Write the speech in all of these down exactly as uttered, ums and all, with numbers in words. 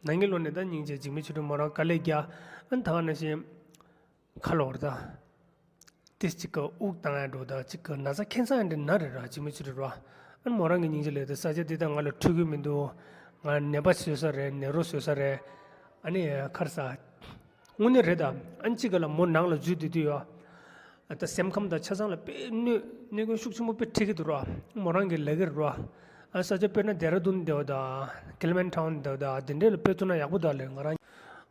ནང་གི་ལོ་ནས་ད་སྙིང་རྗེ་འཇིགས་མེད་ཆོས་སྒྲོན་མོ་རང་དཀའ་ལས་རྒྱག་ཨ་ནི་ད་ག་ནང་བཞིན་ཁ་ལོ་བར་ད། ཏིས་གཅིག་གི་དབུགས་བཏང་ཡ་འགྲོ་ད་གཅིག་གི་ན་ཚ་ཁེན་ས་ཡ་འདྲི་ན་རེ་ར་འཇིགས་མེད་ཆོས་སྒྲོན་ར། ཨ་ནི་མོ་རང་གི་སྙིང་རྗེ་ལས་ད་ས་ཆ་འདི་ད་ང་ལ་འཕྲོད་གི་མི་འདུག་ང་ནད་པ་བཟོས་ས་རེད། ནད་རོ་བཟོས་ས་རེད། ཨ་ནི་ཁར་ས། དངོས་གནས་རེད་ད། ཨ་ནི་གཅིག་ག་ལ་མོ་ནང་ལ་འཛུལ་བསྡད་དུས་ཡོད། ད་སེམས་ཁམས་དང་ཆ་ཚང་ལ་དཔེ་གནོད་གནོད་སྐྱོན་ཤུགས་ཆེན་པོ་དཔེ་འཕྲད་ཀྱི་འདུག་ར། མོ་རང་གི་ལས་ཀ་རེད་ར། ཨ་ས་ཆ་དཔེར་ན་ལྡེ་ར་ལྡུན་འདྲ་བོ་དང་ཀེ་ལི་མན་ཊའུན་འདྲ་བོ་དང་དེ་འདྲ་ལ་དཔེ་བསྟུན་ན་ཡག་པོ་འདུག་ལས་ང་རང་།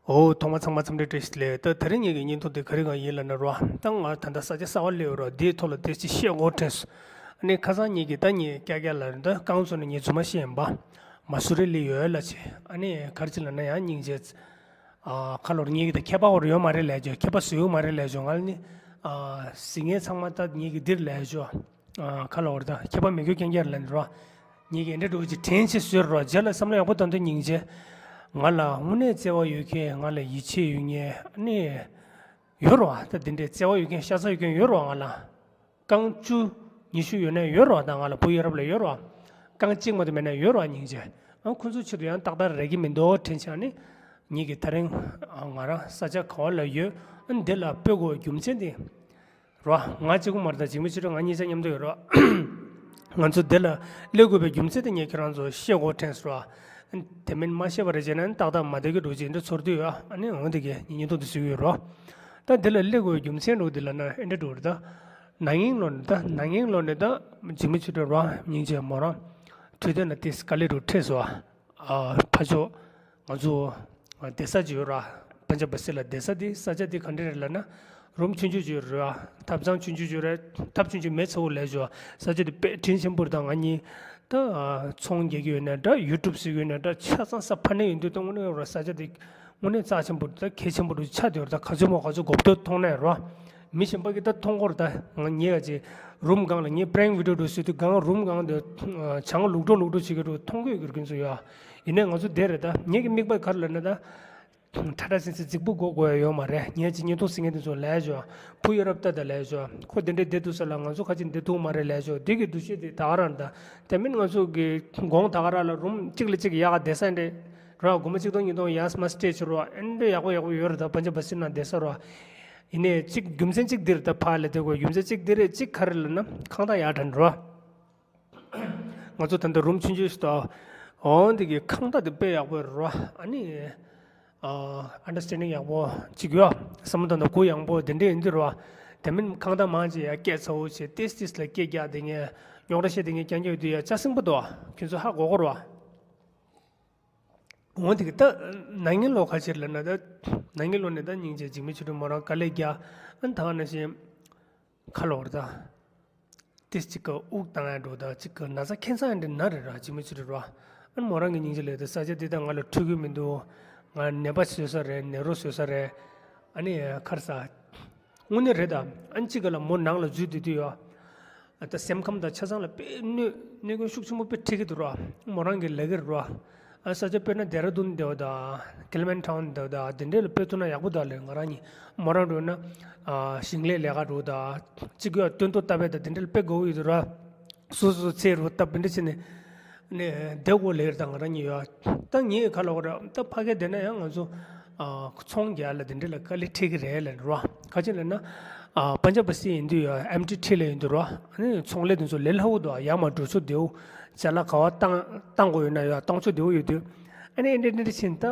འོ་ཐོག་མ་ཚང་མ་འཚམས་འདྲི་བཀྲ་ཤིས་བདེ་ལེགས། ད་དེ་རིང་ངེད་ཀྱི་བརྙན་ཐུང་དེ་ག་རེ་གང་ཡིན་ལབ་ན་ར། ད་ང་ད་ལྟ་ས་ཆ་གསར་པ་སླེབས་ཡོད་ར། འདིའི་ཐོག་ལ་དེ་ཅི་བཤད་དགོས་དྲན་སོང་། ཨ་ནི་ཁ་སང་ངེད་ཀྱི་ད་ངེད་ཀྱ་ཀྱ་ལ་ད་རྐང་བཙུགས་ནས་ངེད་རྫུན་མ་བཤད་ཡིན་པ། མ་སུ་རི་ལི་ཡོད་ལ་ཆེ། ཨ་ནི་ག་རེ་ཅི་ལབ་ན་ཡང་སྙིང་རྗེ། ཨ་ཁ་ལོར་ངེད་ཀྱི་ད་ཁྱད་པར་བོར་ཡོད་མ་རེད་ལས་བྱོས། ཁྱད་པར་བཟོས་ཡོད་མ་རེད་ལས་བྱོས། ང་ནི་ཨ་གཟིགས་མཁན་ཚང་མ་ད་ངེད་ཀྱི་འདིར་ལས་བྱོས། ཨ་ཁ་ལོར་ད་ཁྱད་པར་མི་དགོས་རྐྱང་རྐྱང་ལ་ནི་རོ། ངེད་ཀྱི་འདྲ་འགྲོ་ཅིག་དྲན་ཆེ་བཟོས་རོ། རྗེས་ལ་བསམ་བློ་ཡག་པོ་བཏང་དུས་སྙིང་རྗེ། ང་ལ་དངོས་གནས་བརྩེ་བ་ཡོད་མཁན། ང་ལ་ཡིད་ཆེས་ཡོད་མཁན་ཨ་ནི་ཡོད་རོ། ད་འདི་འདྲའི་བརྩེ་བ་ཡོད་མཁན་ཤ་ཚ་ཡོད་མཁན་ཡོད་རོ། ང་ལ་རྐང་བཅུ་ཉི་ཤུ་ཡོད་ན་ཡོད་རོ། ད་ང་ལ་བུ་ཡ་རབས་ལ་ཡོད་རོ། རྐང་གཅིག་མ་གཏོགས་མེད་ན་ཡོད་རོ། སྙིང་རྗེ། ཨ་ཁོ་ཚོའི་ཆེད་དུ་ཡང་ཏག་ཏག་རེག་གི་མི་འདུག་དྲན་ཆེ། ཨ་ནི་ངེད་ཀྱི་ད་རིང་ང་རང་ས་ཆ་ག་བ་ལ་ཡོད། ཨ་འདི་ལ་སྤོས་དགོས་རྒྱུ་མཚན་དེ། རོ། ང་གཅིག་པུ་མ་རེད་ད། འཇིགས་མེད་ཆོས་སྒྲོན་ང་གཉིས་ཆ་མཉམ་དུ་ཡོད་རོ། ང་ཚོ་འདི་ལ་སླེབས་དགོས་པའི་རྒྱུ་མཚན་དེ་ངས་ཁྱེད་རང་ཚོ་བཤད་དགོས་དྲན་སོང་རོ། དེ་མིན་མ་བཤད་པ་རེད་བྱས་ན་ཏག་ཏག་མ་བསྡད་ཀྱི་འགྲོ་ཅིག་འདི་ཚོར་དུས་ཡོད། ཨ་ནི་འོང་དེ་གས་ཉིན་ཉིན་ཐོག་ཏུ་བཟོས་ཡོད་རོ། ད་འདི་ལ་སླེབས་དགོས་པའི་རྒྱུ་མཚན་འགྲོ་འདི་ལ་ན་ཨེ་འདྲ་འགྲོ་རེད་ད། ན་ནིང་ལོ་ནས་ད་ན་ནིང་ལོ་ནས་ད་འཇིགས་མེད་ཆོས་སྒྲོན་རོ་སྙིང་རྗེ་མོ་རང་འཕྲོད་བསྟེན་ལ་ཏིས་དཀའ་ལས་འགྲོ་འཕྲད་སོང་ཨ། ཨ་ཕ་ཕྱོགས་ང་ཚོ་ཨ་བསྡད་ས་ཅིག་ཡོད་ར། པན་ཇབ་བ་སི་ལ་བསྡད་ས་དེ་ས་ཆ་དེ་ག་འདྲ་རེད་ལབ་ན། རུམ་ཆུང་ཆུང་ཅིག་ཡོད་ར། ཐབ་ཚང་ཆུང་ཆུང་ཅིག་ཡོད་ར། ཐབ་ཆུང་ཆུང་མེད་ཚ་བོ་ལས་ཅོ། ས་ཆ་དེ་དཔེ་དྲིན་ཆེན་པོ་རེད། ད་ང་གཉིས་ད་ཨ་ཚོང་རྒྱག་གི་ཡོད་ན་འདྲ། ཡུ་ཊུབ་བཟོ་གི་ཡོད་ན་འདྲ། ཆ་ཚང་ས་ཕར་ནས་ཡོང་དུས་ད་དངོས་གནས་ར་ས་ཆ་དེ་དངོས་གནས་རྩ་ཆེན་པོ་རེད། ད་གལ་ཆེན་པོ་རུ་ཆགས་བསྡད་ཡོད་ར། ད་ག་ཚོད་མོ་ག་ཚོད་གོ་བསྡད་མཐོང་ན་ཡོད་ར། མི་གཞན་པ་གིས་ད་མཐོང་གི་རེད། ད་ང་ངས་ག་ཅིག་རུམ་སྒང་ལ་ངས་པྲེང་བི་ཌི་ཡོ་འདྲ་བཟོས་དུས་སྒང་རུམ་སྒང་དུ་ཨ་བྱང་ལུག་འགྲོ་ལུག་འགྲོ་བྱེད་ཀྱི་འདུག་མཐོང་གི་ཡོད་རྒྱུ་རྒྱུ་མཚན་ཡོད། ཡིན་ནའི་ང་ཚོ་བསྡད་རེད། ད་ངེད་ཀྱི་དམིགས་པ་ག་རེ་ལབ་ན་ད། ཁྲ་ཁྲ་སིང་སིང་རྫིག་པོ་དགོས་དགོས་ཡ་ཡོད་མ་རེད། ངས་ཅིག་བརྙན་ཐུང་གཟིགས་མཁན་དེ་ཚོ་ལས་ཅོ། བུ་ཡ་རབས་ལྟ་ད་ལས་ཅོ། ཁོ་དེ་འདྲའི་བསྡད་འདུག་ས་ལ་ང་ཚོ་ཁ་ཅིག་བསྡད་ཐུབ་མ་རེད་ལས་ཅོ། དེ་གི་འདུ་ཤེས་དེ་ད་ག་རང་ད། དེ་མིན་ང་ཚོ་གི་དགོང་ད་ག་རང་ལ་རུམ་གཅིག་ལ་གཅིག་ཡག་ག་བསྡད་ས་འདྲ་ར། དགོང་མོ་གཅིག་སྟོང་ཉིས་སྟོང་ཡར་མར་སི་ཊེ་ཇི་རོ། ཨེ་འདྲ་ཡག་པོ་ཡག་པོ་ཡོད་རེད། ད་པན་ཇབ་བ་སི་ནང་བསྡད་ས་རོ། ཡིན་ནའི་གཅིག་རྒྱུ་མཚན་གཅིག་འདི་རེད། ད་ཕར་ལ་བསྡད་དགོས་རྒྱུ་མཚན་གཅིག་འདི་རེད། གཅིག་ག་རེ་ལབ་ན་ཁང་བདག་ཡག་དྲན་རོ། ང་ཚོ་ད་ལྟ་རུམ་ཆུང་ཆུང་ཞིག་ཏུ། འོ་འདི་གི་ཁང་བདག་དེ་དཔེ་ཡག་པོ་རེད་རོ། ཨ་ནི་ཨ་ཨན་ཌར་སི་ཊེན་ཌིང་ཡག་པོ་ཅིག་ཡོད། བསམ་བློ་བཏང་ན་གུ་ཡངས་པོ་དེ་འདྲས་ཡིན་དུས་རོ། དེ་མིན་ཁང་བདག་མང་ཆེ་ཡ་སྐད་ཚ་བོ་བྱས། ཏིས་ཏིས་ལ་སྐད་རྒྱག་བསྡད་མཁན། རྙོག་དྲ་བཤད་བསྡད་མཁན་རྐྱང་རྐྱང་ཡོད་དུས་ཡ་ལྕགས་སྲིན་པོ་འདུག་ཁྱོད་ཚོ་ཧ་གོ་གོ་རོ། འོ་འདི་གི་ད་ན་ནིང་ལོ་ཁ་ཕྱིར་ལབ་ན་ད། ན་ནིང་ལོ་ནས་ད་སྙིང་རྗེ་འཇིགས་མེད་ཆོས་སྒྲོན་མོ་རང་དཀའ་ལས་རྒྱག་ཨ་ནི་ད་ག་ནང་བཞིན་ཁ་ལོ་བར་ད། ཏིས་གཅིག་གི་དབུགས་བཏང་ཡ་འགྲོ་ད་གཅིག་གི་ན་ཚ་ཁེན་ས་ཡ་འདྲི་ན་རེ་ར་འཇིགས་མེད་ཆོས་སྒྲོན་རོ། ཨ་ནི་མོ་རང་གི་སྙིང་རྗེ་ལས་ད་ས་ཆ་འདི་ད་ང་ལ་འཕྲོད་ཀྱི་མི་འདུག་ང་ནད་པ་བཟོས་ས་རེད། ནད་རོ་བཟོས་ས་རེད། ཨ་ནི་ཁར་ས། དངོས་གནས་རེད་ད། ཨ་ནི་གཅིག་ག་ལ་མོ་ནང་ལ་འཛུལ་བསྡད་དུས་ཡོད། ད་སེམས་ཁམས་དང་ཆ་ཚང་ལ་དཔེ་གནོད་གནོད་སྐྱོན་ཤུགས་ཆེན་པོ་དཔེ་འཕྲད་ཀྱི་འདུག་ར། མོ་རང་གི་ལས་ཀ་རེད་ར། ཨ་ས་ཆ་དཔེར་ན་ལྡེ་ར་ལྡུན་འདྲ་བོ་དང་ཀེ་ལི་མན་ཊའུན་འདྲ་བོ་དང་དེ་འདྲས་ལ་དཔེ་མཚོན་ན་ཡག་པོ་འདུག་ལས། ང་རང་གཉིས་མོ་རང་འགྲོ་ན་ཨ་ཞིང་ལས་ལས་ཀ་འགྲོ་དང་གཅིག་ཡོད་སྟོན་ཐོག་བཏབ་པའི་དང་དེ་འདྲས་ལ་དཔེ་དགའ་བོ་ཡོད་འདུག་ར། སོ་སོ་ཚེ་རུ་སྟབས་བདེ་འདྲ་བྱས་ནས་ནས་བསྡད་དགོས་ལེ་རེད། ད་ང་རང་གཉིས་ཡོད། ད་ངས་ག་ལབ་དགོས་རེད། ད་ཕ་གི་བསྡད་ན་ཡང་ང་ཚོ་ཨ་ཚོང་རྒྱག་ལ་དེ་འདྲ་ལ་དཀའ་ལས་འཕྲད་ཀྱི་རེད་ལབ་རོ། ག་ཅི་ལབ་ན་ཨ་པན་ཇབ་བ་སི་ཡིན་དུས་ཡང་ཨེམ་ཊི་ཁྲི་ལ་ཡིན་དུས་རོ། ཨ་ནི་ཚོང་ལས་དེ་ཚོ་ལས་སླ་བོ་འདུག་ཡར་མར་འགྲོ་ཚུར་བདེ་བོ། ཅ་ལག་ག་བ་བཏང་བཏང་དགོས་ཡོད་ན་ཡང་གཏོང་ཚུར་བདེ་བོ་ཡོད་དུས། ཨ་ནི་ཨེ་འདྲ་འདྲ་ཕྱིན་ད།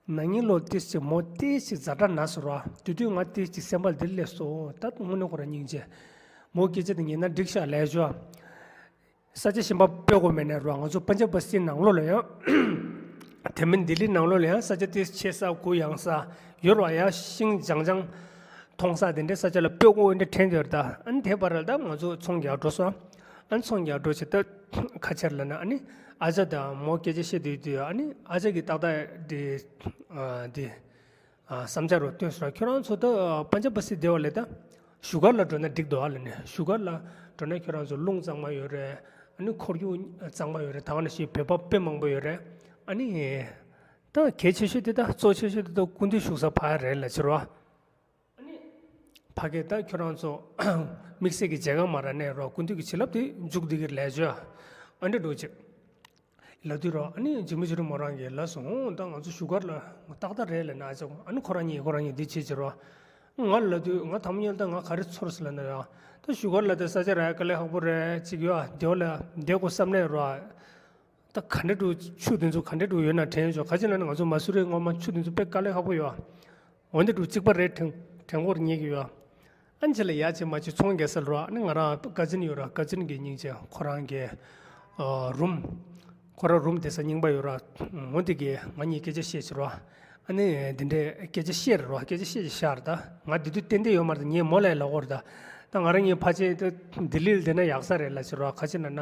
ན་ནིང་ལོ་ཏིས་ཅིག་མོ་ཏིས་ཅིག་ཛ་དྲག་ན་སོང་ར། དེ་དུས་ང་ཏིས་ཅིག་སེམས་པ་འདིར་སླེབས་སོང་། ད་དངོས་གནས་ཁོ་རང་སྙིང་རྗེ། མོ་སྐད་ཆ་དེ་ཉན་ན་འགྲིག་ཤག་ལས་ཞོ། ས་ཆ་གཞན་པ་སྤོ་དགོས་མེད་ནས་ར། ང་ཚོ་པན་ཇབ་བ་སི་ནང་ལོགས་ལ་ཡང་། དེ་མིན་ལྡི་ལི་ནང་ལོགས་ལ་ཡང་ས་ཆ་ཏིས་ཆེ་ས་གུ་ཡངས་ས་ཡོད་ར། ཡང་ཤིང་ལྗང་ལྗང་མཐོང་ས་དེ་འདྲའི་ས་ཆ་ལ་སྤོ་དགོས་འདྲ་དྲན་ཡོད་ར། ད་ཨ་ནི་དེ་བར་ལ་ད་ང་ཚོ་ཚོང་རྒྱག་འགྲོ་སོང་། ཨ་ནི་ཚོང་རྒྱག་འགྲོ་ཆེ་ད་ཁ་ཆེར་ལ་ན་ཨ་ནི་ཨ་ཅག་དང་མོ་སྐད་ཆ་བཤད་དུས་དུས་ཨ་ནི་ཨ་ཅག་གིས་ཏག་ཏག་དེ་ཨ་དེ་ཨ་བསམ་འཆར་རོ་བཏོན་སོང་ར། ཁྱོད་རང་ཚོ་ད་པན་ཇབ་བ་སི་སྡེ་བ་ལས་ད་བཞུགས་སྒར་ལ་འགྲོ་ན་འགྲིག་འདུག་ཨ་ལ་ནི། བཞུགས་སྒར་ལ་འགྲོ་ན་ཁྱོད་རང་ཚོ་རླུང་གཙང་མ་ཡོད་རེད། ཨ་ནི་ཁོར་ཡུག་གཙང་མ་ཡོད་རེད། ད་ག་ནང་བཞིན་བོད་པ་དཔེ་མང་པོ་ཡོད་རེད། ཨ་ནི་ད་གལ་ཆེ་ཤོས་དེ་ད་གཙོ་ཆེ་ཤོས་དེ་ད་སྐུ་མདུན་བཞུགས་ས་ཕར་རེད་ལ་ཕྱིར་རོ། ཕ་གི་ད་ཁྱོད་རང་ཚོ་དམིགས་བསལ་གྱི་མཇལ་ཁ་མ་རག་ནས་རོགས་སྐུ་མདུན་གྱི་བྱིན་རླབས་དེ་མཇུག་བསྡུ་གི་ལས་བྱོས། ཨ་འདྲ་འགྲོ་ཅིག་ལབ་དུས་རོ། ཨ་ནི་འཇིགས་མེད་ཆོས་སྒྲོན་མོ་རང་གིས་ལབ་སོང་། འོང་ད་ང་ཚོ་བཞུགས་སྒར་ལ་ཏག་ཏག་རེད་ལབ་ན། ཨ་ཅག་ཨ་ནི་ཁོ་རང་གཉིས་ཁོ་རང་གཉིས་འདི་བྱེད་བྱེད་རོ། ང་ལབ་དུས་ང་དང་པོ་ཉིད་ད་ང་ག་རེ་ཚོར་སོང་ལབ་ན་ཡ། ད་བཞུགས་སྒར་ལ་ད་ས་ཆ་ར་དཀའ་ལས་ཁག་པོ་རེད་ཅིག་ཡོད། དེ་བ་ལ་བསྡད་དགོས་བསམ་ནས་རོ། ད་ག་འདྲ་འདུག་ཆུ་དེ་ཚོ་ག་འདྲ་འདུག་ཡོད་ན་དྲན་ཆོག་ག་ཅི་ལབ་ན་ང་ཚོ་མ་སུ་རི་སྔོན་མ་ཆུ་དེ་ཚོ་དཔེ་དཀའ་ལས་ཁག་པོ་ཡོད། འོན་ཏེ་འདུག་གཅིག་པ་རེད། དྲན་དྲན་ཁོར་ཉེ་གི་ཡོད། ཨ་ནི་ཅི་ལ་ཡ་ཅི་མ་ཅི་ཚོང་རྒྱག་ས་ལ་རོ། ཨ་ནི་ང་རང་ཀ་ཛིན་ཡོད་ར། ཀ་ཛིན་གི་སྙིང་རྗེ་ཁོ་རང་གི་ཨ་རུམ། ཁོ་རང་རུམ་དེ་ས་རྙིང་པ་ཡོད་ར། འོ་དེ་གི་ང་གཉིས་སྐད་ཆ་བཤད་ཕྱིར་རོ། ཨ་ནི་དེ་འདྲའི་སྐད་ཆ་བཤད་ར་རོ། སྐད་ཆ་བཤད་ཀྱི་ཤར་ད། ང་དེ་དུས་ཏན་ཏན་ཡོད་མ་རེད། ངས་མོ་ལ་ལབ་དགོས་རེད་ད། ད་ང་རང་གཉིས་ཕལ་ཆེར་ད་ལྡི་ལི་ལ་བསྡད་ན་ཡག་ས་རེད་ལབ་ཕྱིར་རོ། ག་ཅི་ལབ་ན།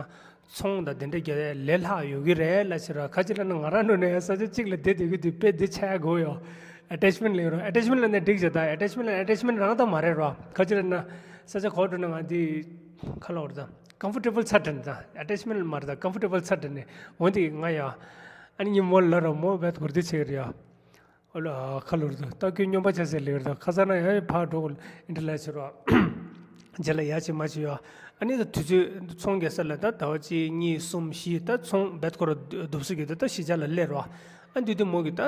ཚོང་དང་དེ་འདྲ་རྒྱག་ཡ་ལས་སླ་ཡོད་ཀྱི་རེད་ལབ་ཕྱིར་རོ། ག་ཅི་ལབ་ན་ང་རང་འགྲོ་ནས་ས་ཆ་གཅིག་ལ་བསྡད་བསྡད་ཀྱི་དུས་དཔེ་འདི་ཆགས་དགོས་ཡོད། ཨ་ཊེཆ་མེན་ཊི་ལབ་ཡོད་ར། ཨ་ཊེཆ་མེན་ཊི་ལབ་ན་འགྲིག་བྱས་ད། ཨ་ཊེཆ་མེན་ཊི་ལབ་ན་ཨ་ཊེཆ་མེན་ཊི་རང་ད་མ་རེད་རོ། ག་ཅི་ལབ་ན་ས་ཆ་ག་པར་འགྲོ་ན་ང་འདི་ག་ལབ་དགོས་རེད་ད། ཀམ་ཕོར་ཊེ་བལ་ཚ་དྲན་ད། ཨ་ཊེཆ་མེན་ཊི་མ་རེད་ད། ཀམ་ཕོར་ཊེ་བལ་ཚ་དྲན་ནས། འོ་འདི་ང་ཡ། ཨ་ནི་ངའི་མོ་ལ་རོ། མོ་བད་གུར་དེ་ཆེ་གི་རེད་ཡ། ཨོ་ལ་ཁ་ལོར་དུ་ལྟ་སྐྱོན་སྨྱོན་པ་ཆ་ཟེར་ལེར་དུ་ཁ་ས་ན་ཡང་ཕར་འགྲོ་དགོས་ཨིན་དྲི་ལ་ཕྱིར་རོ། རྗེས་ལ་ཡ་ཆེ་མ་ཆེ་ཡོད། ཨ་ནི་ད་དུས་ཚོད་ཚོང་རྒྱག་ས་ལ་ད་ཟླ་བ་གཅིག་གཉིས་གསུམ་བཞི་ད་ཚོང་བེད་ཁོ་ར་སྡུག་སུ་གི་ད་ད་གཞིས་ཆགས་ལ་སླེབས་རོ། ཨ་འདི་དུས་མོ་གི་ད་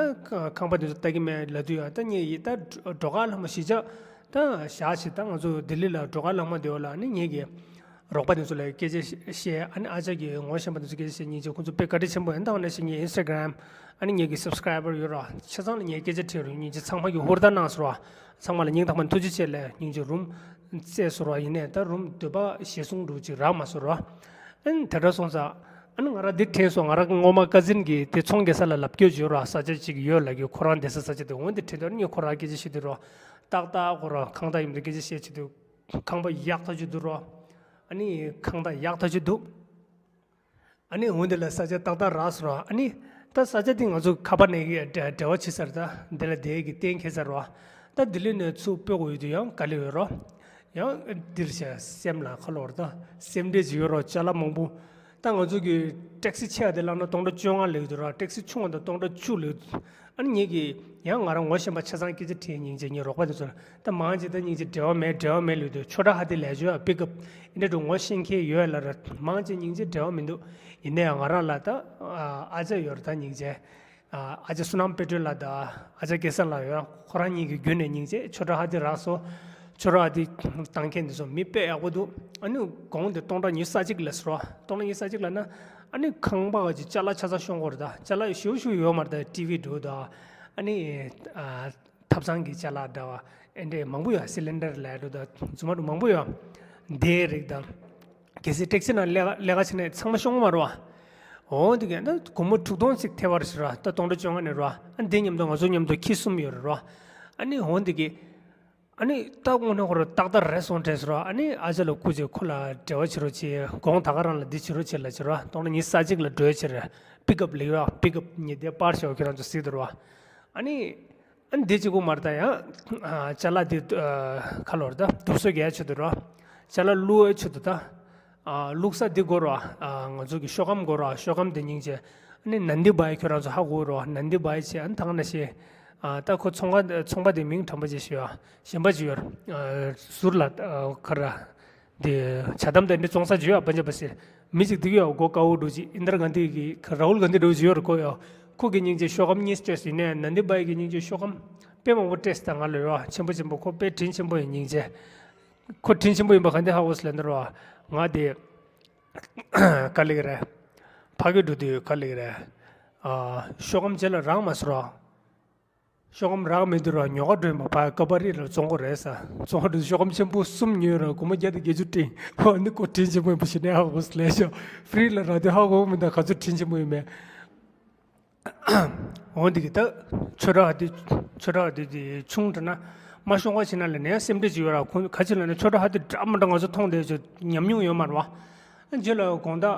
ཁང་པ་འདི་ཚོ་ལྟ་གི་མེད་ལབ་དུས་ཡ། ད་ངས་ཡི་ད་འགྲོ་ཁ་ལྷག་མ་གཞིས་ཆགས་ད་བཞག་ཞིག་ད་ང་ཚོ་ལྡི་ལི་ལ་འགྲོ་ཁ་ལྷག་མ་དེ་བ་ལ་ཨ་ནི་ངས་གི་རོགས་པ་དེ་ཚོ་ལ་སྐད་ཆ་བཤད། ཨ་ནི་ཨ་ཅག་གི་ངོ་ཤེས་པ་དེ་ཚོ་སྐད་ཆ་བཤད། སྙིང་རྗེ། ཁོང་ཚོ་དཔེ་བཀའ་དྲིན་ཆེན་པོ་ཡིན། ད་འོ་ན་ཞིག་ངའི་ཨིན་སི་ཊ་གྷ་རམ་ཨ་ནི་ངེད་ཀྱི་སབ་སི་ཀ་རའི་བར་ཡོད་ར། ཆ་ཚང་ལ་ངས་སྐད་ཆ་དྲིས་རུང་སྙིང་རྗེ། ཚང་མ་གི་ཧུར་ཐག་གནང་སོང་ར། ཚང་མ་ལ་སྙིང་ཐག་པ་ནས་ཐུགས་རྗེ་ཆེ་ལབ། སྙིང་རྗེ། རུམ་བཙལ་སོང་ར། ཡིན་ནའི་ད་རུམ་འདོད་པ་བཞེས་སོང་འདྲ་ཅིག་རག་མ་སོང་ར། ཨ་ནི་དེ་འདྲ་སོང་ཙང་ཨ་ནི་ང་རང་འདི་དྲན་སོང་། ང་རང་གི་སྔོན་མ་ཀ་ཛིན་གྱི་དེ་ཚོང་རྒྱག་ས་ལ་ལབ་སྐྱོར་བྱོས་ར། ས་ཆ་ཅིག་ཡོད་ལབ་ཀྱི། ཁོ་རང་བསྡད་ས་ས་ཆ་དེ། འོ་འདི་དྲན་དུས་ཨ་ནི་ངས་ཁོ་རང་སྐད་ཆ་བཤད་དུས་ར། ཏག་ཏག་ཁོ་རང་ཁང་བདག་ཡིན་དུས་སྐད་ཆ་བཤད་བྱེད་དུས། ཁང་པ་ཡག་ཐག་ཆོད་འདུག་རོ། ཨ་ནི་ཁང་བདག་ཡག་ཐག་ཆོད་འདུག་ཨ་ནི་འོན་ཏེ་ལ་ས་ཆ་ཏག་ཏག་རག་སོང་རོ། ཨ་ནི་ད་ས་ཆ་དེ་ང་ཚོ་ཁ་པར་ནས་འབྲེལ་བ་བྱེད་ས་རེད་ད། འདི་ལ་བསྡད་ཀྱི་གཏན་འཁེལ་ས་རོ། ད་ལྡི་ལི་ནས་ཚུར་སྤོ་དགོས་ཡོད་དུས་ཡང་དཀའ་ལས་ཡོད་རོ། ཡང་འདིར་བྱས་སེམས་ལ་ཁ་ལོ་རེད་ད། སེམས་ཁྲལ་ཅིག་ཡོད་རོ། ཅ་ལག་མང་པོ། ད་ང་ཚོ་གི་ཊེག་སི་ཆེ་བ་དེ་བླངས་ན་སྟོང་ཕྲག་བཅོ་ལྔ་ལེགས་འདུག་ར། ཊེག་སི་ཆུང་བ་དང་སྟོང་ཕྲག་བཅུ་ལེགས་འདུག་ཨ་ནི་ངེད་ཀྱིས་ཡང་ང་རང་ངོ་ཤེས་པ་ཆ་ཚང་སྐད་ཆ་དྲིས། སྙིང་རྗེ། ངའི་རོགས་པ་དེ་ཚོ་ལ་ད་མང་ཆེ་ད་སྙིང་རྗེ་འབྲེལ་བ་མེད། འབྲེལ་བ་མེད་ལེགས་འདུག་ཆོས་གྲགས་ཧ་དེ་ལས་བྱོས་པིག་ཨབ་ཨིན་དྲ་འགྲོ། ངོ་ཤེས་མཁན་ཡོད་ལ་ར། མང་ཆེ་སྙིང་རྗེ་འབྲེལ་བ་མི་འདུག་ཡིན་ནའང་ང་རང་ལ་ད་ཨ་ཅག་ཡོད་ར། ད་སྙིང་རྗེ། ཨ་ཅག་བསོད་ནམས་དཔལ་སྒྲོན་ལགས་དང་ཨ་ཅག་སྐལ་བཟང་ལགས་ཡོད། ཁོ་རང་གཉིས་ཀྱི་བརྒྱུད་ནས་སྙིང་རྗེ། ཆོས་གྲགས་ཧ་དེ་རག་སོང་། ཆོས་གྲགས་ཧ་དེ་བཏང་མཁན་དེ་ཚོ་མི་དཔེ་ཡག་པོ་འདུག་ཨ་ནི་གོང་དེ་སྟོང་ཕྲག་ཉི་ཤུ་རྩ་གཅིག་ལབ་སོང་ར། སྟོང་ཕྲག་ཉི་ཤུ་རྩ་གཅིག་ལབ་ན་ཨ་ནི་ཁང་པ་ག་ཅིག་ཅ་ལག་ཆ་ཚང་ཤོང་གི་རེད་ད། ཅ་ལག་ཞེ་པོ་ཞེ་པོ་ཡོད་མ་རེད་ད། ཊི་ཝི་འདྲ་བོ་དང་། ཨ་ནི་ཨ་ཐབ་ཚང་གི་ཅ་ལག་འདྲ་བ་ཨེ་འདྲས་མང་པོ་ཡོད། སི་ལིན་ཌར་ལབ་འདྲ་བོ་དང་རྫུན་མ་འདྲ་མང་པོ་ཡོད། དེའི་རིགས་དང་། གལ་སྲིད་ཊེག་སི་ནང་ལས་ཀ་ལས་ཀ་བྱེད་ན་ཚང་མ་ཤོང་གི་མ་རེད་བ། འོ་དེ་གས་ད་སྒོར་མོ་དྲུག་སྟོང་ཅིག་ཐེབས་པ་རེད་ཟེར་བ། ད་སྟོང་ཕྲག་བཅོ་ལྔ་ནས་རེད་བ། ཨ་འདི་མཉམ་དུ་ང་ཚོ་མཉམ་དུ་ཁྱི་གསུམ་ཡོད་རེད་བ། ཨ་ནི་འོ་དེ་གས། ཨ་ནི་ད་དངོས་གནས་ཁོ་རང་ཏག་ཏག་རེད་སོང་དྲན་སོང་ར། ཨ་ནི་ཨ་ཅག་ལ་སྐུ་མཁྱེན། ཁོ་ལ་འབྲེལ་བ་བྱེད་རོགས་བྱེད། དགོང་དག་ག་རང་ལ་འདི་བྱེད་རོགས་བྱེད་ལབ་བྱེད་རོགས། སྟོང་ཕྲག་ཉི་ཤུ་རྩ་གཅིག་ལ་འགྲོ་ཡ་བྱེད་རེད། པིག་ཨབ་ལེགས་རོགས། པིག་ཨབ་ཉིན་དེ་པར་ཤོག་ཁྱེད་རང་ཚོ་གཟིགས་དང་རོགས། ཨ་ནི་ཨ་ནི་འདི་གཅིག་པོ་མ་རེད་ད། ཡང་ཨ་ཅ་ལག་འདི་ཨ་ཁ་ལོར་ད་དུག་སོ་རྒྱག་ཆེད་དུ་རོགས། ཅ་ལག་བླུག་ཡ་ཆེད་དུ་ད། ཨ་བླུག་ས་འདི་དགོས་རོགས། ཨ་ང་ཚོ་གི་ཤོག་སྒམ་དགོས་རོགས། ཤོག་སྒམ་འདི་སྙིང་རྗེ། ཨ་ནི་ནན་དི་བྷའི་ཁྱོད་རང་ཚོ་ཧ་གོ་རོགས། ནན་དི་བྷའི་བྱས། ཨ་ནི་ཐང་ན་ཤེས། ཨ་ད་ཁོ་ཚོང་ཁང་ཚོང་པ་དེ་མིང་དྲན་པ་ཅིག་ཞུ་ཡ། གཞན་པ་ཅིག་ཡོད་རེད། ཟུར་ལ་ཨ་ག་རེ། དེ་ཇ་དམ་དེ་འདྲ་བཙོང་ས་ཅིག་ཡོད། པན་ཇབ་པ་སི་མི་ཅིག་དེ་གི་ཡོད། མགོ་དཀར་པོ་འདྲ་ཅིག་ཨིན་དར་གྷན་དྷི་གི་རཱ་ཧུལ་གྷན་དྷི་འདྲ་ཅིག་ཡོད་རེད། ཁོ་ཡོད། ཁོ་གི་སྙིང་རྗེ་ཤོག་སྒམ་གཉིས་སྤྲད་སོང་། ཡིན་ནའི་ནན་དི་བྷའི་གི་སྙིང་རྗེ་ཤོག་སྒམ་དཔེ་མང་པོ་སྤྲད་སོང་། ད་ང་ལ་ཡོད། ཆེན་པོ་ཆེན་པོ། ཁོ་དཔེ་དྲིན་ཆེན་པོ་ཡིན། སྙིང་རྗེ། ཁོ་དྲིན་ཆེན་པོ་ཡིན་པ་ག་འདྲ་ཧ་གོ་སོང་ལབ་ན་རོ། ང་དེ་ག་ལབ་ཀྱི་རེད། ཕ་གི་འགྲོ་དུས་ག་ལབ་ཀྱི་རེད། ཨ་ཤོག་སྒམ་རྗེས་ལ་རག་མ་སོང་རོ། ཤོག་སྒམ་རག་མེད་དུས་ར་ཉོ་ག་འགྲོ་ཡིན་པ། ཕ་ཀ་པ་རི་ལ་བཙོང་གི་རེད་ཟེར། བཙོང་ག་འགྲོ་དུས་ཤོག་སྒམ་ཆེན་པོ་གསུམ་ཉོས་ར། སྒོར་མོ་བརྒྱ་དང་བརྒྱད་ཅུ་སྤྲད། ཨ་ནི་ཁོ་དྲིན་ཆེན་པོ་ཡིན་པ་གཞི་ནས་ཧ་གོ་སོང་ལབ་ཤག་ཕི་རི་ལ་རག་དུས་ཧ་གོ་མི་འདུག་ག་ཚོད་དྲིན་ཆེན་པོ་ཡིན་མིན། འོ་འདི་གི་ད་ཆོས་གྲགས་དེ། ཆོས་གྲགས་དེ་དེ་ཆུང་དྲགས་ན་མ་ཤོང་བ་ཞིག་ན་ལ་ནས་སེམས་ཁྲལ་ཅིག་ཡོད་ར། ཁོང་ག་ཅི་ལབ་ན་ཆོས་གྲགས་དེ་འདྲ་མི་འདྲ་ང་ཚོ་མཐོང་བསྡད་ཅིག་ཉམས་མྱོང་ཡོད་མ་རེད་བ། རྗེས་ལ་དགོང་དག་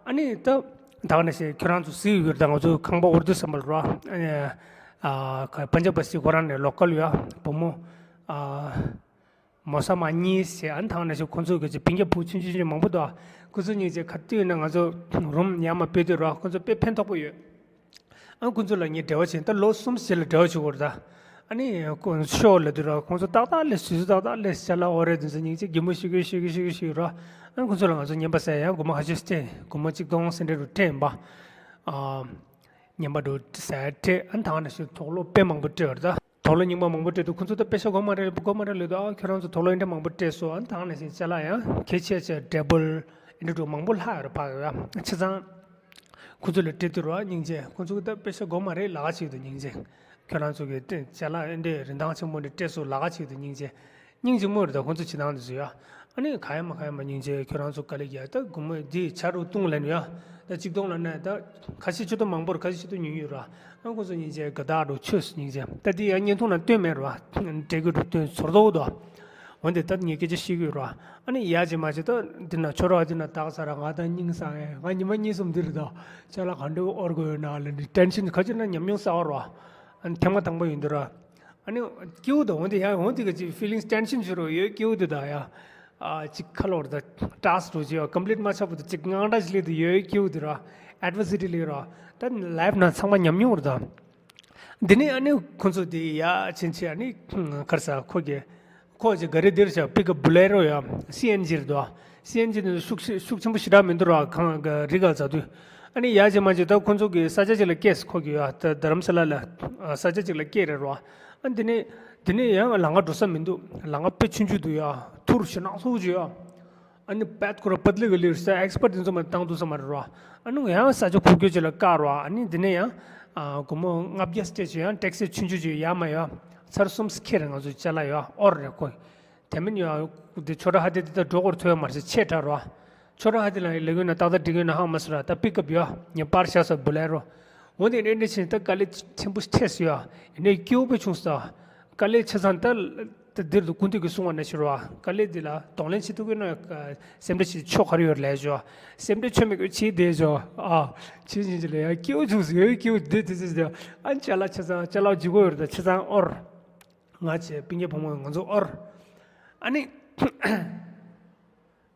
ཨ་ནི་ད་ད་ག་ནང་བཞིན་ཁྱོད་རང་ཚོ་གཟིགས་ཡོད་རེད་ད། ང་ཚོ་ཁང་པ་འུར་དུ་ཟམ་པ་ལ་ར། ཨ་ནི་ཨ་པན་ཇབ་པ་སི་ཁོ་རང་ནས་ལོ་ཀལ་ཡོད། བུ་མོ་ཨ་མོ་ས་མ་གཉིས་ཟེར། ཨ་ནི་ད་ག་ནང་བཞིན་ཁོང་ཚོ་གི་ཅིག་སྤུན་ཀྱག་བུ་ཆུང་ཆུང་ཆུང་མང་པོ་འདུག་ཁོང་ཚོ་གཉིས་ཀྱིས་ག་དུས་ཡིན་ན་ང་ཚོ་རུམ་ཉག་མ་སྤྲད་དུས་ར། ཁོང་ཚོ་དཔེ་ཕན་ཐོགས་པོ་ཡོད། ཨ་ཁོང་ཚོ་ལ་ངས་འབྲེལ་བ་བྱས། ད་ལོ་གསུམ་ཙམ་ལ་འབྲེལ་བ་བྱེད་དགོས་རེད་ད། ཨ་ནི་ཁོང་ཤོག་ལབ་དུས་ར། ཁོང་ཚོ་ཏག་ཏག་ལས་སུས་སུ་ཏག་ཏག་ལས་ཅ་ལག་འོ་རེད། དེ་ཚོ་སྙིང་རྗེ་གད་མོ་ཤོར་གི་ཤོར་གི་ཤོར་གི་ཤོར་གི་ར། ཨ་ཁོང་ཚོ་ལ་ང་ཚོ་རྔན་པ་ཟེར་ཡང་སྒོར་མོ་ཁ་ཤས་སྤྲད། སྒོར་མོ་གཅིག་སྟོང་ཟེར་འདྲ་རུ་སྤྲད་ཡིན་པ། ཨ། ཉན་པ་འགྲོ་ཟེར་སྤྲད། ཨ་ནི་ད་ག་ནང་བཞིན་དུག་ལོག་དཔེ་མང་པོ་སྤྲད་པ་རེད་ད། དུག་ལོག་རྙིང་པ་མང་པོ་སྤྲད་འདུག་ཁོ་ཚོ་ད་པེ་ཤ་དགོས་མ་རེད། དགོས་མ་རེད་ལབ་དུས། ཨ་ཁྱོད་རང་ཚོ་དུག་ལོག་འདི་འདྲ་མང་པོ་སྤྲད་སོང་། ཨ་ནི་ད་ག་ནང་བཞིན་ཅ་ལག་ཡང་གལ་ཆེ་ཆེ་འབྲས་བུ་འདི་འདྲ་མང་པོ་ལྷག་ཡོད་རེད། ཕ་གི་ཡ་ཆ་ཚང་ཁོ་ཚོ་ལ་སྤྲད་དུས་རོ། སྙིང་རྗེ། ཁོ་ཚོ་ད་པེ་ཤ་དགོས་མ་རེད་ལབ་ག་བྱེད་ཀྱི་འདུག་སྙིང་རྗེ། ཁྱོད་རང་ཚོ་གི་ཅ་ལག་འདི་རིན་ཐང་ཆེན་པོ་འདི་སྤྲད་སོང་ལབ་ག་བྱེད་ཀྱི་འདུག་སྙིང་རྗེ། སྙིང་རྗེ་མོ་རེད་ད་ཁོ་ཚོ་བྱེད་སྟངས་འདི་ཚོ་ཡ། ཨ་ནི་ག་ཡ་མ་ག་ཡ་མ་སྙིང་རྗེ། ཁྱོད་རང་ཚོ་དཀའ་ལས་རྒྱག་ད་སྒོར་མོ་འདི་ཆ་རུ་བཏུང་ལབ་ནས་ཡ། ད་གཅིག་སྟོང་ལབ་ན་ད་ཁ་ཤས་ཆེད་དུ་མང་པོ་རེད། ཁ་ཤས་ཆེད་དུ་ཉུང་ཉུང་རེད། ཨ་ཁོ་ཚོ་སྙིང་རྗེ་དགའ་རྟགས་འགྲོ་ཆོས་སུ་སྙིང་རྗེ། ད་འདི་ཡ་བརྙན་ཐུང་ནང་སྟོན་མེད་རེད་བ། འབྲས་གི་འགྲོ་སྟོན་ཚོར་དོ་དོ། འོན་ཏེ་ད་ངས་སྐད་ཆ་བཤད་ཀྱི་ཡོད་རེད་བ། ཨ་ནི་ཡ་བྱེད་མ་བྱེད་ད་འདི་ན་ཆོས་ར་འདི་ན་དག་ས་ར་ང་ད་སྙིང་སངས་ཡས། ང་ཉི་མ་གཉིས་གསུམ་འདི་རེད་ད། ཅ་ལག་ག་འདྲ་དབོར་དགོས་ཡོད་ན་ལབ་ནས་ཊེན་ཤན། ཁ་ཅིག་ན་ཉམས་མྱོང་གསར་བ་རེད་བ། ཨ་ནི་ཐེངས་མ་དང་པོ་ཡིན་དུས་ར། ཨ་ནི་སྐྱིད་པོ་འདུག་འོན་ཏེ་ཡ་འོན་ཏེ་ག་ཅིག་ཕི་ལིང་སི་ཊེན་ཤན་ཞིག་རོ་ཡོད། སྐྱིད་པོ་འདུག་ད་ཡ། ཨ་ཅིག་ཁ་ལོ་རེད་ད། ཊཱ་སི་ཀི་རོ་ཅིག་ཡོད། ཀམ་པི་ལིཊ་མ་ཆགས་བར་དུ་ཅིག་དངངས་སྐྲག་ཅིག་སླེབས་དུས་ཡོད། སྐྱིད་པོ་འདུག་ར། ཨེཌ་ཝར་སི་ཊི་སླེབས་ར། ད་ལའིཕ་ནང་ཚང་མ་ཉམས་མྱོང་རེད་ད། འདི་ནས་ཨ་ནི་ཁོ་ཚོ་དེ་ཡ་ཕྱིན་ཆད་ཨ་ནི་ག་རེ་ཟ། ཁོ་གི་ཁོ་ཅིག་ག་རེ་འདིར་བཞག་པིག་ཨབ་བུ་ལེ་རོ་ཡ། སི་ཨེན་ཇི་རེད་དོ། སི་ཨེན་ཇི་ནི་ཤུགས་ཤུགས་ཆེན་པོ་ཞེ་དྲག་མི་འདུག་ར། གང་ག་རི་ག་ཟ་དུས། ཨ་ནི་ཡ་བྱེད་མ་བྱེད་ད་ཁོ་ཚོ་གི་ས་ཆ་ཅིག་ལ་སྐྱེས། ཁོ་གི་ཡ་ད་རྡ་རམ་ས་ལ་ལ་ས་ཆ་ཅིག་ལ་སྐྱེས་རེད་རོ། ཨ་འདི་ནས་འདི་ནས་ཡང་ལམ་ཁ་འགྲོ་ས་མི་འདུག་ལམ་ཁ་དཔེ་ཆུང་ཆུང་འདུག་ཡ། ཐུར་ཞེ་ནག་ཚོ་ཅིག་ཡ། ཨ་ནི་བད་ཁོ་ར་བད་ལི་ག་ལི་ས་ཨེག་སི་པར་ཊི་དེ་ཚོ་མ་བཏང་ཐུབ་ས་མ་རེད་རོ། ཨ་ནི་ཡང་ས་ཆ་ཁུག་ཀྱོག་ཅིག་ལ་བཀག་རོ། ཨ་ནི་འདི་ནས་ཡང་ཨ་སྒོར་མོ་ལྔ་བརྒྱ་སྤྲད་བྱས་ཡང་ཊེག་སི་ཆུང་ཆུང་ཅིག་ཡར་མར་ཡ། ཚར་གསུམ་ཁྱེར་ང་ཚོ་ཅ་ལག་ཡ་དབོར་རེད་ཁོ། དེ་མིན་ཡང་འདི་ཆོས་གྲྭ་ཧ་དེ་དེ་ད་འགྲོ་སྐོར་ཐོས་མ་རེད། ཆེ་དྲགས་རོ། ཆོས་གྲྭ་ཧ་དེ་ལ་ལས་ཀུན་ན་ཏག་ཏག་འགྲིག་ཡོད་ན་ཧང་མ་སི་ར། ད་པིག་ཨབ་ཡོད། ངས་པར་བཞག་ས་བུ་ལེ་རོ། འོ་དེ་འདྲ་འདྲ་ཕྱིན་ད་དཀའ་ལས་ཆེན་པོ་ཐེབས་ཡོད། ཡིན་ནའི་སྐྱིད་པོ་བྱུང་སོང་། དཀའ་ལས་ཆེ་ཚང་ད་ད་འདིར་དུ་ཀུན་ཏུ་གི་གསུང་བ་ན་ཤི་རོ། དཀའ་ལས་འདི་ལ་གདོང་ལེན་བྱེད་ཐུབ་ཀྱི་ན་སེམས་ཁྲལ་བྱེད་ཆོག་ག་རེ་ཡོད་ལས་ཞོ། སེམས་ཁྲལ་ཆོད་མེད་ཀྱི་བྱེད་བསྡད་ཞོ། ཨ་ཕྱིན་ཕྱིན་ཅི་ལ་ཡ་སྐྱིད་པོ་བྱུང་སོང་། ཡོད་སྐྱིད་པོ་འདི་དེ་ཚེ་ཨ་ཅ་ལག་ཆེ་ཚང་ཅ་ལག་ལྗིད་ཁོག་ཡོད་རེད། ད་ཆེ་ཚང་དབོར། ང་བཅས་སྤུན་ཀྱག་བུ་མོ་ང་ཚོ་དབོར། ཨ་ནི་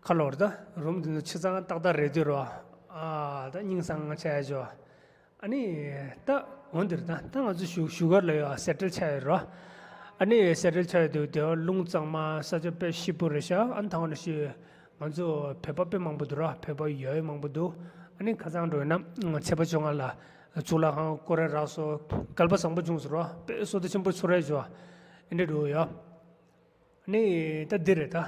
ཁ་ལོར་ད་རུམ་འདི་ཚོ་ཆེ་ཚང་ཏག་ཏག་རེད་དུས་རོ། ཨ་ད་སྙིང་སང་ཆ་ཡ་ཇོ། ཨ་ནི་ད་འོན་འདིར་ད་ད་ང་ཚོ་བཞུགས་བཞུགས་སྒར་ལ་ཡོད་སེ་ཊལ་ཆགས་ཡོད་རོ། ཨ་ནི་སེ་ཊལ་ཆགས་ཡོད་དུས་དེ་རླུང་གཙང་མ་ས་ཆ་དཔེ་སྐྱིད་པོ་རེད་ཤག་ཨ་ནི་ད་ང་ནི་ཤི་ང་ཚོ་བོད་པ་དཔེ་མང་པོ་འདུག་ར། བོད་པ་ཡོད་མང་པོ་འདུག་ཨ་ནི་ཁ་སང་འགྲོ་ཡོད་ན་ཚེས་པ་བཅོ་ལྔ་ལ་གཙུག་ལག་ཁང་སྐོར་ར་རག་སོང་། སྐལ་པ་བཟང་པོ་བྱུང་སོང་ར། དཔེ་བསོད་བདེ་ཆེན་པོ་ཚོར་ར་ཡོད། ཨེ་འདྲ་འགྲོ་ཡོད། ཨ་ནི་ད་འདི་རེད་ད།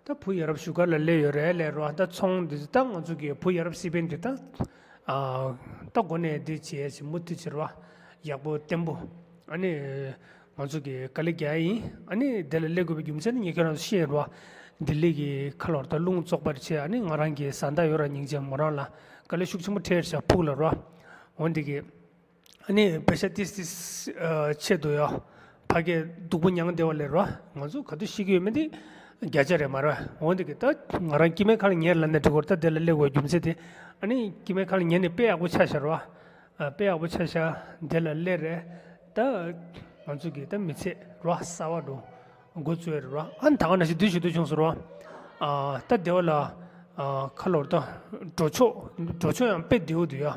ད་བུ་ཡ་རབས་བཞུགས་སྒར་ལ་སླེབས་ཡོད་རེད་ལབ་ར། ད་ཚོང་འདི་ད་ང་ཚོ་གི་བུ་ཡ་རབས་སི་པན་འདི་ད། ཨ་ད་གོ་གནས་འདི་བྱས་ཞིག་མུ་མཐུད་བྱེད་ར། ཡག་པོ་བརྟན་པོ། ཨ་ནི། ང་ཚོ་གི་དཀའ་ལས་རྒྱག་ཡིན། ཨ་ནི་དེ་ལ་སླེབས་དགོས་པའི་རྒྱུ་མཚན་ནི་ངས་ཁྱོད་རང་ཚོ་བཤད་རོགས། ལྡི་ལི་གི་ཁ་ལོར་ད་རླུང་བཙོག་པར་བྱས། ཨ་ནི་ང་རང་གི་བཟའ་ཟླ་ཡོད་ར་སྙིང་རྗེ་མོ་རང་ལ་དཀའ་ལས་ཤུགས་ཆེན་པོ་འཕྲད་ཤག་ཕུག་ལ་རོ། འོན་ཏེ་གི། ཨ་ནི་པེ་ཤ་ཏིས་ཏིས་ཆེད་དུ་ཡོ། ཕ་གི་སྡུག་པོ་མྱངས་བསྡད་པ་ལས་རོ། ང་ཚོ་ག་དུས་ཤི་གི་ཡོད་མེད་དེ་བརྒྱ་ཆ་རེད་མ་རོ། འོན་ཏེ་གི་ད་ང་རང་སྐྱེ་དམན་ཁ་ལ་ཉལ་ལ་ནས་འགྲོ་གི་ར། ད་དེ་ལ་སླེབས་དགོས་རྒྱུ་མཚན་དེ། ཨ་ནི་སྐྱེ་དམན་ཁ་ལ་ཉལ་ནས་དཔེ་ཡག་པོ་ཆགས་ཤག་རོ། ཨ་དཔེ་ཡག་པོ་ཆགས་ཤག་དེ་ལ་སླེབས་རེད། ད་ང་ཚོ་གི་ད་མི་ཚེ་རོ་གསར་བ་འགྲོ་འགོ་བཙུགས་རེད་རོ། ཨ་ནི་ད་ག་ནང་བཞིན་འདི་ཞུ་འདོད་བྱུང་སོང་རོ། ཨ་ད་དེ་བ་ལ་ཨ་ཁ་ལོར་ད་འགྲོ་ཕྱོགས་འགྲོ་ཕྱོགས་ཡང་དཔེ་བདེ་པོ་འདུག་ཡ།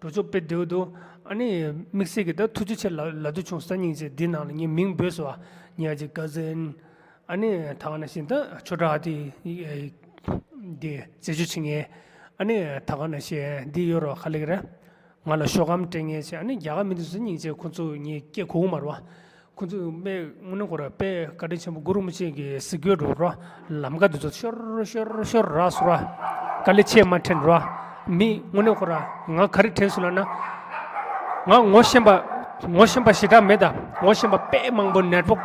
འགྲོ་ཕྱོགས་དཔེ་བདེ་པོ་འདུག་ཨ་ནི་དམིགས་བསལ་གྱི་ད་ཐུགས་རྗེ་ཆེ་ལ་ལབ་འདོད་བྱུང་སོང་། སྙིང་རྗེ། འདི་ནང་ལ་ངའི་མིང་འབོད་སོང་བ། ངའི་ཨ་ཅེ་ཀ་ཟིན། ཨ་ནི་ད་ག་ནང་བཞིན་ད་ཆོས་གྲྭ་ཨ་ཏི་འདི་རྗེས་ཆོས་བྱེད་མཁན། ཨ་ནི་ད་ག་ནང་བཞིན་འདི་ཡོད་རོགས་ཁ་ལེགས་རེད། ང་ལ་ཤོག་སྒམ་སྤྲད་མཁན་བྱས། ཨ་ནི་རྒྱ་གར་མི་འདི་ཚོ་སྙིང་རྗེ། ཁོ་ཚོ་ངའི་སྐད་གོ་གི་མ་རེད་བ། ཁོ་ཚོ་དཔེ་དངོས་གནས་ཁོ་ར་དཔེ་བཀའ་དྲིན་ཆེན་པོ་གུ་རུ་རིན་པོ་ཆེ་གི་གཟིགས་སྐྱོང་འགྲོ་རོགས། ལམ་ཁ་འདི་ཚོ་ཤོར་ཤོར་ཤོར་རག་སོང་ར། དཀའ་ལས་ཆེ་མ་དྲན་རོགས། མི་དངོས་གནས་ཁོ་ར་ང་ག་རེ་དྲན་སོང་ལབ་ན། ང་ངོ་ཤེས་པ་ངོ་ཤེས་པ་ཞེ་དྲག་མེད་ད། ངོ་ཤེས་པ་དཔེ་མང་པོ་ནེཊ་ཝོག་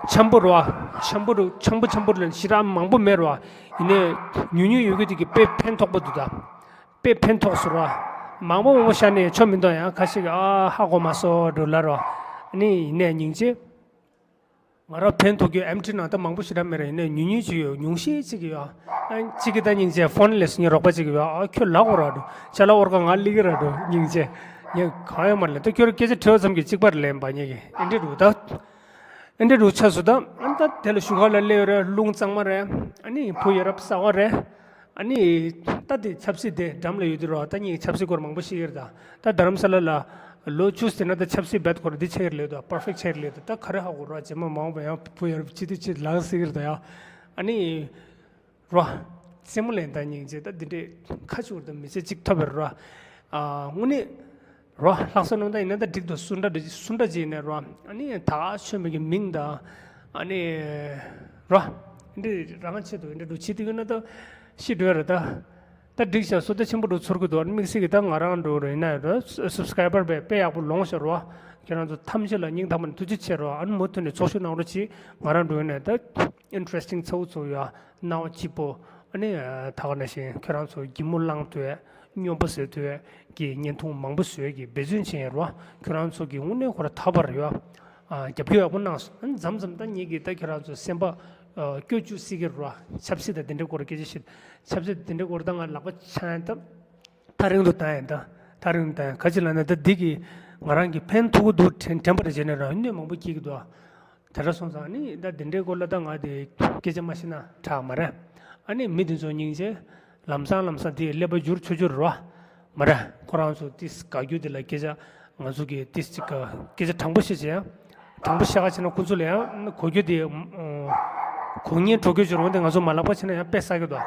འཆམ་པོ་རོ། འཆམ་པོ་རུ་འཆམ་པོ་འཆམ་པོ་རུ་ཞེ་དྲག་མང་པོ་མེད་རོ། ཡིན་ནའི་ཉུང་ཉུང་ཡོད་གི་དེ་གི་དཔེ་ཕན་ཐོགས་པོ་འདུག་ད། དཔེ་ཕན་ཐོགས་སོང་ར། མང་པོ་མང་པོ་བཞག་ནས་ཆོ་མི་འདུག་ཡང་ཁ་ཤས་ཀྱིས་ཨ་ཧ་གོ་མ་སོང་འགྲོ་ལ་རོ། ཨ་ནི་ཡིན་ནའི་སྙིང་རྗེ། ང་རང་ཕན་ཐོགས་རྒྱུ་ཨེམ་ཊི་ནང་ད་མང་པོ་ཞེ་དྲག་མེད་ར། ཡིན་ནའི་ཉུང་ཉུང་ཅིག་ཡོད། ཉུང་ཤས་ཅིག་ཡོད། ཨ་གཅིག་གིས་ད་སྙིང་རྗེ་ཕོན་ལས་སུ་ངའི་རོགས་པ་ཅིག་ཡོད། ཨ་ཁྱོད་ལབ་དགོས་ར་འགྲོ། ཅ་ལག་དབོར་ག་ང་སླེབས་ཀྱི་ར་འགྲོ། སྙིང་རྗེ། ངས་གང་ཡང་མ་ལབ། ད་ཁྱོད་སྐད་ཆ་དྲི་བ་ཙམ་གྱིས་གཅིག་པ་རེད་ལབ་པ་ངེད་ཀྱིས། ཨེ་འདྲ་འགྲོ་ད། ཨེ་འདྲ་རུ་ཆགས་སོང་། ད་ཨ་ད་དེ་ལ་བཞུགས་སྒར་ལ་སླེབས་ཡོད་རེད། རླུང་གཙང་མ་རེད། ཨ་ནི་བུ་ཡ་རབས་གསར་བ་རེད། ཨ་ནི་ད་དེ་ཆབ་སྲིད་དེ་འགྲམ་ལ་ཡོད་དུས་རོ། ད་ངས་ཆབ་སྲིད་སྐོར་མང་པོ་ཤེས་ཀྱི་རེད་ད། ད་རྡ་རམ་ས་ལ་ལ་ལོ་བཅུ་ཟིན་ན་ད་ཆབ་སྲིད་རྦད་ཁོ་ར་འདི་ཆགས་ཀྱི་རེད་ད། པར་ཕེག་ཆགས་ཀྱི་རེད་ད། ད་ག་རེ་ཧ་གོ་རོ། རྗེས་མ་མང་པོ་ཡང་བུ་ཡ་རབས་སྤྱི་འཐུས་ཆེད་ལངས་ཟེར་གྱི་རེད་ད་ཡ། ཨ་ནི། རོ། རྩེད་མོ་ལེན་ད་སྙིང་རྗེ། ད་འདི་འདྲས་ཁ་ཆུར་ད་མི་ཚེ་གཅིག་ཐོབ་པའི་རོ། ཨ་དངོས་གནས་རོ། ལྷག་བསམ་རྣམ་དག་ཡིན་ན་ད་འགྲིག་འདུག་སུ་འདྲ་འདྲ་སུ་འདྲ་ཅིག་ཡིན་ནའི་རོ། ཨ་ནི་ད་ག་ཆོས་མེད་ཀྱི་མིང་དང་། ཨ་ནི་རོ། འདི་རང་ཆེད་དུ་འདི་འདྲ་བྱེད་དུས་ཡོད་ན་ད་ཤི་འགྲོ་ཡ་རེད་ད། ད་འགྲིག་ཤག་བསོད་བདེ་ཆེན་པོ་འགྲོ་ཚོར་གི་འདུག་དམིགས་བསལ་གྱི་ད་ང་རང་འགྲོ་རེད་ན་རོ། སབ་སི་ཀ་རའི་བར་དཔེ་དཔེ་ཡག་པོ་ལོངས་ཤག་རོ། ཁྱེད་རང་ཚོ་ཐམས་ཅད་ལ་སྙིང་ཐག་པ་ནས་ཐུགས་རྗེ་ཆེ་རོ། ཨ་ནི་མུ་མཐུད་ནས་ཚོགས་ཞུགས་གནང་རོགས་གྱིས། ང་རང་འགྲོ་ཡོད་ན་ད་ཨིན་ཊི་རེ་སི་ཊིང་ཚ་བོ་ཚ་བོ་ཡོད། སྣང་བ་སྐྱིད་པོ། ཨ་ནི་ད་ག་ནང་བཞིན་ཁྱེད་རང་ཚོ་སྒྱིད་མོ་ལངས་དུས། སྨྱོན་པ་བཟོས་དུས་ཀྱི་བརྙན་ཐུང་མང་པོ་བཟོས་ཀྱི་འབད་བརྩོན་བྱས་ཡོད་རོ། ཁྱོད་རང་ཚོ་གི་དངོས་གནས་ཁོ་ར་ད་བར་ཡོད། ཨ་རྒྱབ་སྐྱོར་ཡག་པོ་གནང་སོང་། ཨ་ནི་མཚམས་མཚམས་ད་ངེད་ཀྱིས་ད་ཁྱོད་རང་ཚོ་སེམས་པ་ཨ་སྐྱོ་བཅུག་སྲིད་ཀྱི་རོ། ཆབ་སྲིད་དང་དེ་འདྲའི་སྐོར་སྐད་ཆ་བཤད། ཆབ་སྲིད་དེ་འདྲའི་སྐོར་ད་ང་ལག་པ་འཆང་ཡ་ད་ཐག་རིང་དུ་བཏང་ཡ་ད། ཐག་རིང་དུ་བཏང་ཡ། ག་ཅི་ལབ་ན་ད་འདི་གིས་ང་རང་གི་ཕན་ཐོགས་ཀྱི་འདུག་དྲན་དྲན་པ་རེ་བྱས་ནས་རང་སྣོན་མང་པོ་སྐྱེལ་གྱི་འདུག་དེ་འདྲ་སོང་ཙང་ཨ་ནི་ད་དེ་འདྲའི་སྐོར་ལ་ད་ང་དེ་སྐད་ཆ་མ་བཤད་ན་དྲག་མ་རེད། ཨ་ནི་མི་དེ་ཚོ་སྙིང་རྗེ། ལམ་སང་ལམ་སང་དེ་ཀླད་པ་འགྱུར་ཆོག་ཆོག་རེད་བ། མ་རེད། ཁོ་རང་ཚོ་ཏིས་དགའ་རྒྱུ་དེ་ལ་སྐད་ཆ་ང་ཚོ་གི་ཏིས་ཅིག་སྐད་ཆ་དྲང་པོ་བཤད་བྱས་ཡང་། དྲང་པོ་བཤད་ག་བྱས་ན་ཁོ་ཚོ་ལ་ཡང་གོ་རྒྱུ་དེ་གོ་ཉེན་འགྲོ་རྒྱུ་ཅིག་རུང་དེ་ང་ཚོ་མ་ལག་པ་བྱས་ན་ཡང་དཔེ་བསགས་ཀྱི་འདུག་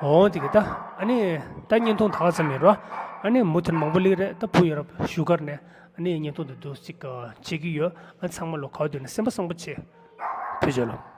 འོང་དེ་གི་ད་ཨ་ནི་ད་བརྙན་ཐུང་ད་ག་ཙམ་ཡིན་རོ། ཨ་ནི་མུ་མཐུད་མང་པོ་སླེབས་རེད། ད་བུ་ཡོད་རབས་བཞུགས་སྒར་ནས། ཨ་ནི་བརྙན་ཐུང་དེ་འདུག་ཅིག་བྱེད་ཀྱི་ཡོད། ཨ་ཚང་མ་ལོ་ག་བ་འདུག་ན་སེམས་པ་བཟང་པོ་བྱེད། ཕེབས་ཞོར་ལ།